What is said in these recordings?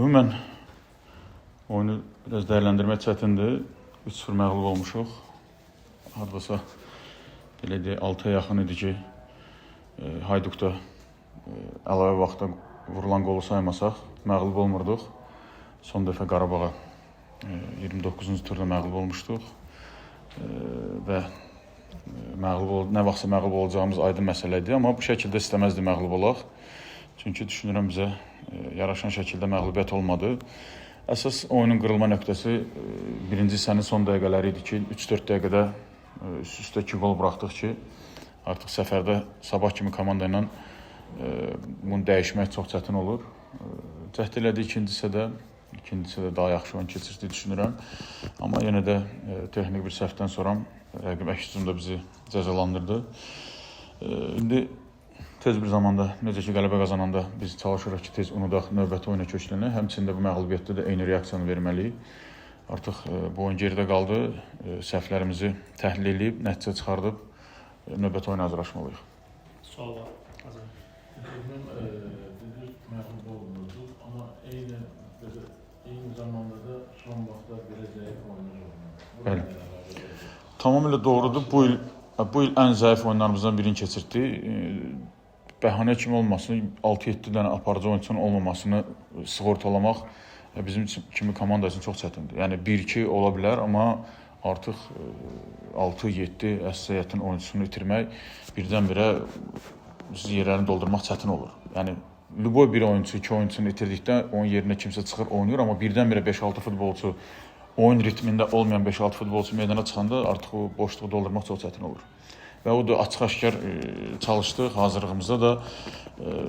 Ümumən oyunu biraz dəyərləndirmək çətindir. 3-0 məğlub olmuşuq. Hardasa belə deyək, 6-ya yaxın idi ki, Haydukda əlavə vaxtda vurulan qolu saymasaq məğlub olmurduq. Son dəfə Qarabağa 29-cu turda məğlub olmuşduq. Və nə vaxtsa məğlub olacağımız aydın məsələ idi, amma bu şəkildə istəməzdi məğlub olaq. Çünki düşünürəm bizə yaraşan şəkildə məğlubiyyət olmadı. Əsas oyunun qırılma nöqtəsi birinci hissənin son dəqiqələri idi ki, 3-4 dəqiqədə üst-üstə 2 qol buraxdıq ki, artıq səfərdə Sabah kimi komanda ilə bunu dəyişmək çox çətin olur. Cəhd elədik ikinci hissədə daha yaxşı oyun keçirdik düşünürəm. Amma yenə də texniki bir səhvdən sonra rəqib əks hücumda bizi cəzalandırdı. İndi tez bir zamanda necə ki qələbə qazananda biz çalışırıq ki, tez unudaq, növbəti oyuna köçlənək. Həmçinin də bu məğlubiyyətdə də eyni reaksiyanı verməliyik. Artıq bu oyun geridə qaldı. Səhvlərimizi təhlil edib, nəticə çıxardıb növbəti oyuna hazırlaşmalıyıq. Sual var. Azər. Bilmem, dedik məğlub olmurduk ama eyni zamanda da son vaxtlar belə zəif oyunuz olmadı. Bu Bəli. nə əlaqə edir? Tamamilə doğrudur. Bu il ən zəif oyunlarımızdan birini keçirtdik. Bəhanə kimi olmasın, 6-7 dənə aparıcı oyunçunun olmamasını sığortalamaq bizim kimi komanda üçün çox çətindir. Yəni 1-2 ola bilər, amma artıq 6-7 əsas heyətin oyunçusunu itirmək birdən-birə yerlərini doldurmaq çətin olur. Yəni любой bir oyunçu, iki oyunçunu itirdikdə onun yerinə kimsə çıxır, oynayır, amma birdən-birə 5-6 futbolçu, oyun ritmində olmayan 5-6 futbolçu meydana çıxanda artıq o boşluğu doldurmaq çox çətin olur. Və o da açıq-aşkar çalışdıq. Hazırlığımızda da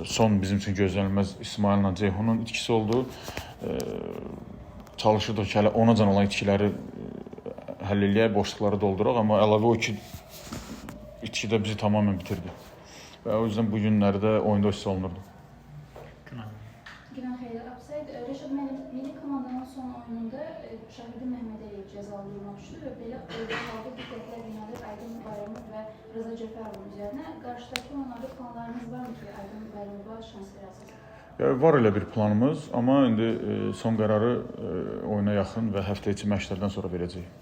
son bizim üçün gözlənilməz İsmaillə Ceyhunun itkisi oldu. Çalışırdıq ki, hələ onacan olan itkiləri həll eləyək, boşluqları dolduraq, amma əlavə o iki itki də bizi tamamilə bitirdi. Və o yüzden bu günlərdə oyunda hiss olunurdu. Günay. Günün xeyir. Absayid, Rəşad müəllim, milli komandanın son oyununda Şahiddin Məhəmmədəliyev cəzalı duruma düşdü və belə halda diqqətlər yönəlib Aydın Bayramov və Rıza Cəfərovun üzərinə. Qarşıdakı oyunlarda planlarınız var mı ki, Aydın Bayramova şans verəsiniz? Ya, var elə bir planımız, amma indi son qərarı oyuna yaxın və həftə içi məşqlərdən sonra verəcəyik.